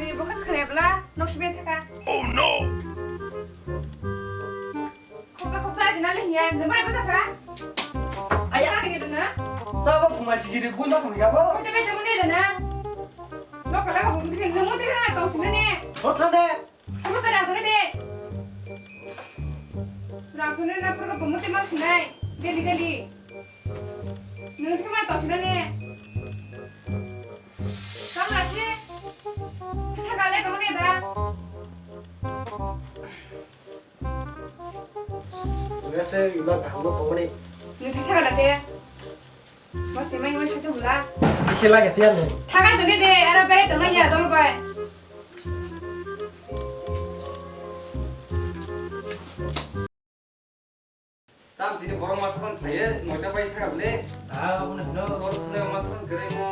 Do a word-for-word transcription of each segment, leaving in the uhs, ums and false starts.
Bo khe khna bla nok sibe thaka. Oh no. Khoksa khoksa aji na le hiya, nang bare basa kha. Aya. Aya ke dona. Ta bo khuma sijiri bui ma khum ya bo. Ko te be te mun de na. Nok kala ko mun de, nang mun de na tong sina ne. Hor tha de. Khama sara ko de. Ra ko ne na pura ko mun te ma sinai. Deli deli. Nang khama tong sina ne. Tang na si. Tha ka le ko ne da. Wngkha se ima kaham no tongmani. Nwng thakha da te. Bo se mai wai satu bula. Kisa lagi tiyan ni. Thakha tuni de, aro bere tongna ya dol bai. Tam tini borok masa phone phaiye, noita bai thakha bole. Ah, abono hino. Borok thune masa phone gere mo.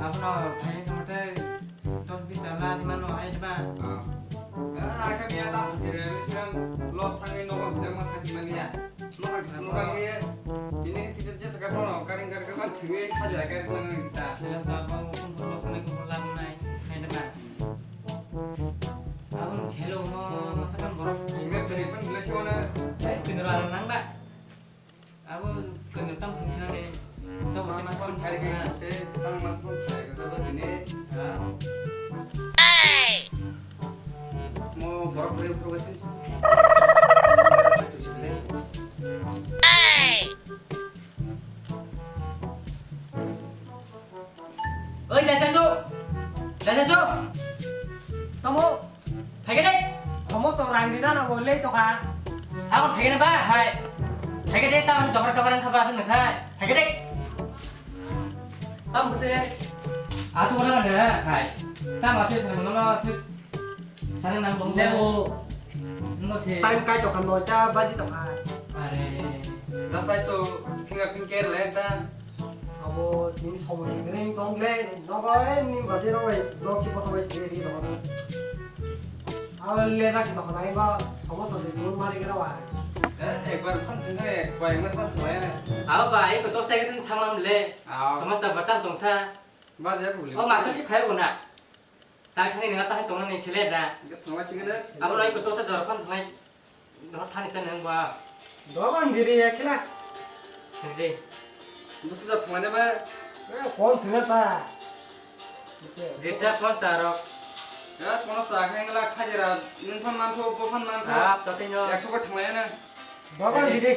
Abono phaiye note. Dos bis tala di mano ai ba. Ah. Ya, na kami ya ta sire, misan loss thangwi nokha bijak ma sakhi mani ya. Nokha bijak nokha ye. Ini kita je saka kono karing karing kan thangwi hajar karing mana kita. Hello ba ba, mo kun kun loss thangwi kun lam nai. Hai ba. Abon hello mo masa kan borok. Ini dari pun jelas mana. Eh, bener alam nang ba. Abo kwnwi tamo hwnwi nani. Tamo khe mas phone phai khe, tamo mas phone phai khe sabo tini. Mo borok bwrwi phuru khe sin. Oi, Dasasu! Dasasu! Tamo? Phaikhe de! Somosto rang rina nango, lei tokha. Ako phaikhe na ba, hai. Phaikhe de, tamo dokar kabar ang khabar aswk nakhai. Phaikhe de! Tamo de? Atu wala na, hai. Tamo aswk sana, mama aswk. Sana nang bong. Leo. Nunggu sih. Time kai tokha, noita baji tokha. Are. Dasai to, finger finger lenta. Abo nini somoi sindiri tong le, nogo e ni basi rok bai, nok si kotor bai tiri tiri tong. Abo le jak tong nai ba, somo so je dun mari kira wa. Eh, ekbar phone tun hai, ekbar mas phone tun hai. Abo ba, eko to second samam le. Aw. Somo sta batang tong sa. Ba je problem. Oh, mas si phai bona. Chai thani nang tahai tong nang sele da. Tong sing da. Abo nai ko to ta jor phone thai. Dor thani ta nang ba. Dogan diri ya kila. Sindi. Busu da thangane ba. Eh, phone thina ta. Jeta phone ta rok. Ya, phone sa khang la khajira. Nung phone man tho, bo phone man tho. Ah, to tinyo. Ekso ko thangane na. Dogan diri.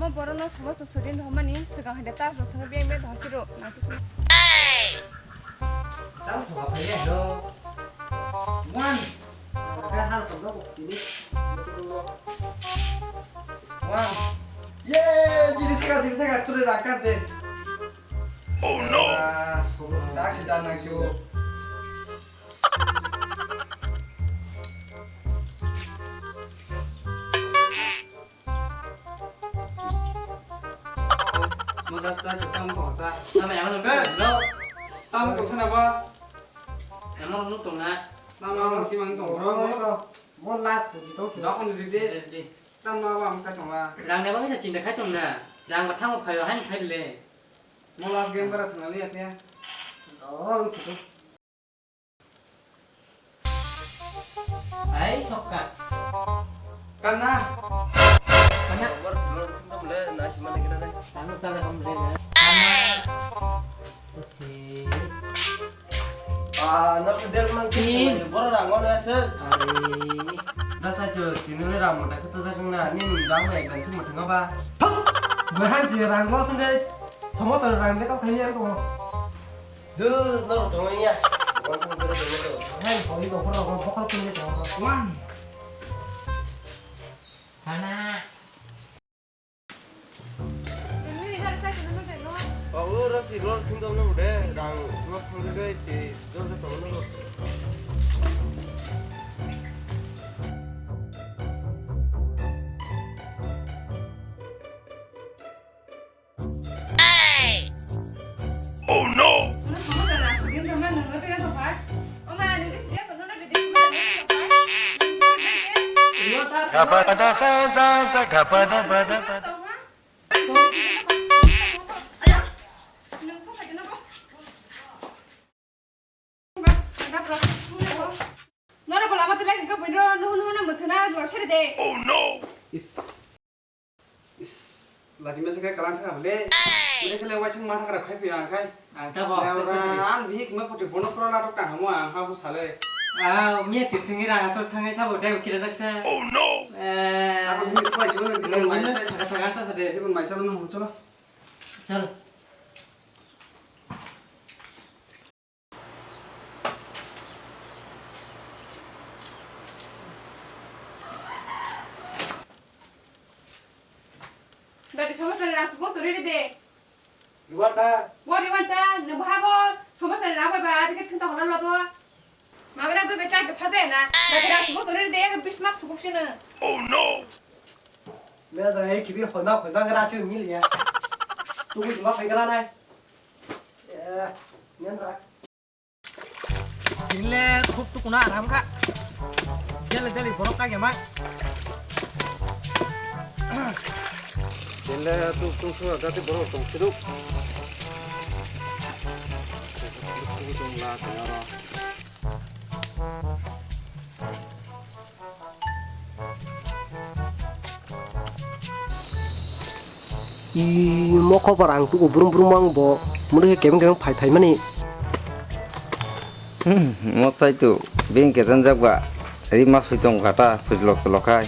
Mo borokno somosto sudin rohormani swkang hai de ta rok thangwi biyang biyang thangsi rw nangkhe sini. Tamo thwa phai le do. Wan. Ka hal ko do tini. Wan. Ye, jiri saka, jiri saka, ture rakar de. Oh no. Ah, tak sida nang siu. Moda cha cha tam ko sa. Tama yang lo. Eh. No. Tam ko sana ba. Yang lo tong na. Tama mo si mang tong bro. Mo last ko tong si. Dakon di de. Di, di. Tam na ba am ka tong la. Rang ne ba ka chinta khai tong na. Rang ba thango khayo han khai le. Mo last game bara thang le ya. Oh, ang si. Ai, sokka. Kana? Kana? Nomor sebelum sebelum le, na si mana kena deh. Kamu salah kamu deh, ya. Kana? Pusi. Ah, na pedal mang Tin. Boro rang mana se? Ari. Da sa jo, tini le rang mata kita sa sung na, ni ni rang ek dan sung mata ngaba. Bahan je rang lo sung deh. Sama tu rang deh kau kaya tu. Duh, no, tong ya. Bukan pun dulu dulu tu. Hei, kau itu kau kau kau kau punya kau. Wan. Hana. Oh, rasi lor thung dong no de, rang los thung de che, jor de tong no. Oh no! Gapada sa sa sa, gapada pada pada. Bwino nuhu nuhu no mwthuna juak sari de. Is. Is. Lajima se kai kalang thang le. Bwle khe le waising ma thang ra khai phi ang khai. Ang ta bo. Ang bihik ma photo bono pro la rok tang mo ang ha ho sale. Ah, mi ti tingi ra asor thangai sabo dai kira jak se. Oh no. Eh. Ako bihik ko aisi bono. Nang mai bwino sai. Thaka thaka ta sa de. Ibu mai salo no chalo. Chalo. Dadi, somosa ni rang subung turi ri de. Riwanta. Bo riwanta, ni baha bo somosa ni rang bai ba, adi ke thung ta hola lo do. Magana bai bai chak ke phar de na. Dadi, rang subung turi ri de, ya ke bismas subung sini. Oh no. Me da ei kibi hoima hoima gra sini mil ya. Tu kuch ma phai gala nai. Eh, nyan ra. Tinle khuk tukuna aram kha. Dele dele borok kage ma. Tinle tuk tuk su jati borok tong siduk. Tuk tuk la tong aro. I mo khobor ang tuku brum brum ang bo munu khe kebeng kebeng phai phai mani. Hmm, mo chai tu beng kejan jak ba ri ma sui tong kata pujlok tolok khai.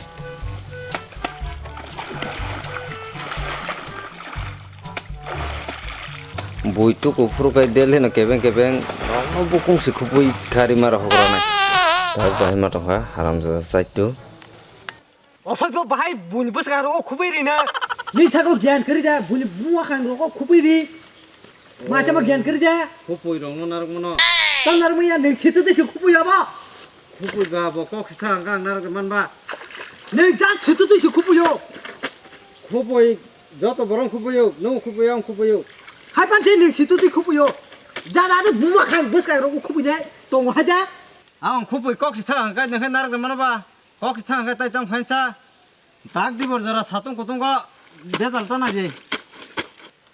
Bui tuku phuru khai del hino kebeng kebeng rokno bukung si khupui kha rima rok hokra nai. Tar bahai ma tongkha haramjada chaitu. Osoibo bahai buini bwskango khupui rina. Ni sako gyan kari da buini buma khang rokno khupui ri. Masa ma gyan kari da. Khupui rokno narok mano. Tam narok maya nung situ de su khupui abo. Khupui ba bo kok si thang kang narok man ba. Nung jan situ de su khupui yo. Khupui joto borong khupui yo, nung khupui yo, ang khupui yo. Hai pan se nung situ de khupui yo. Jana de buma khang bwskango khupui nai. Tongo hai da. Ang khupui kok si thang kang nung narok mano ba. Kok thang khe tai tang phainsa. Dak dibor jora satung kutung go dejal ta nai je.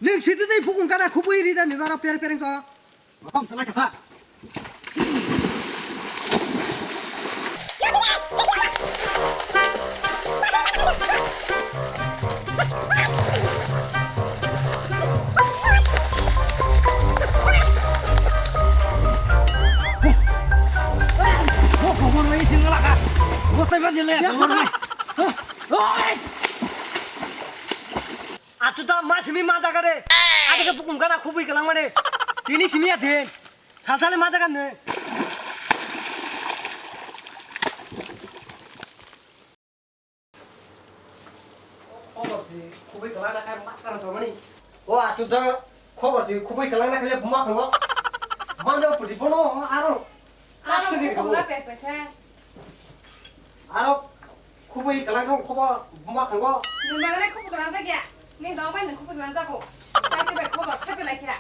Ning sidi dei phukung kana khubui ri da ni bara per pereng to. Motom sana kasa. Atu ta ma simi ma jaga de. Ade ke bukum kana khubui kelang mane. Tini simi ya den. Sal sale ma jaga ne. Khobor si khubui kwlangna khe ma khara samani. O achu da khobor si khubui kwlangna khe buma khango. Manja pudi bono aro. Aro asli khubui ko. Kwlangna pe pe khe. Aro khubui kwlang khe khobor buma khango. Nung bagane khubui kwlang jakya. Ni dong bai nung khubui kwlang jago. Chai te bai khobor khe pe lai khe.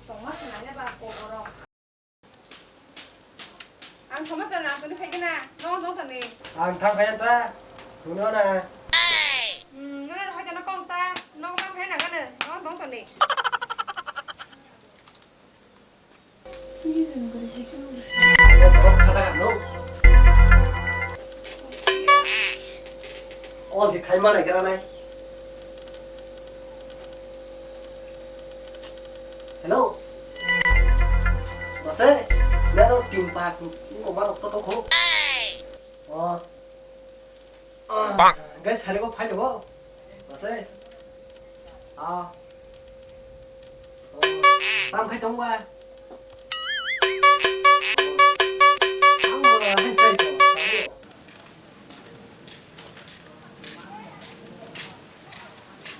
Tongma se nang le ba khobor. Ang somosa rang tuni phai gana, no no tani. Ang thang phai ta, tuni ona. Hmm, no no hai ta no kong ta, no ma phai na gana, no no tani. All si khai ma nai kara nai. Hello. Bose, nero tim pak ko ma rok to ko. Oh. Guys, hari ko phai bo. Bose. Ah. Tam khai tong ba.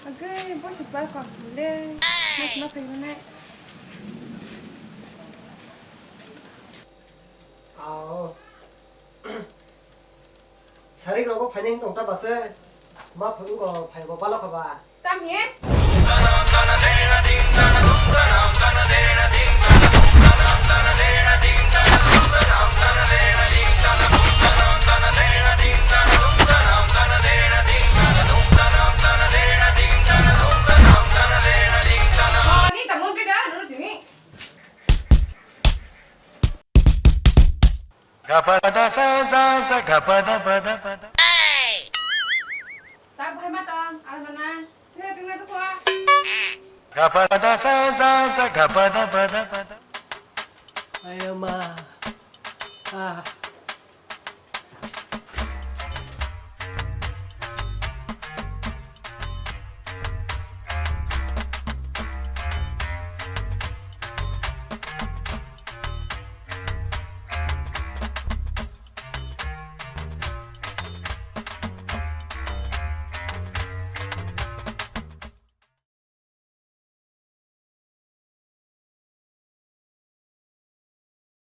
Agay, bosi ba kok le. Mas ma kayo na. Ao. Sarik rogo phainai tong ta base. Ma phungo phaibo balo khaba. Tam he? Gapada sa sa sa gapada pada pada. Tak bahai matang, almana. Tengah tengah tu kuah. Gapada sa sa sa gapada pada pada. Ayo ma. Ah.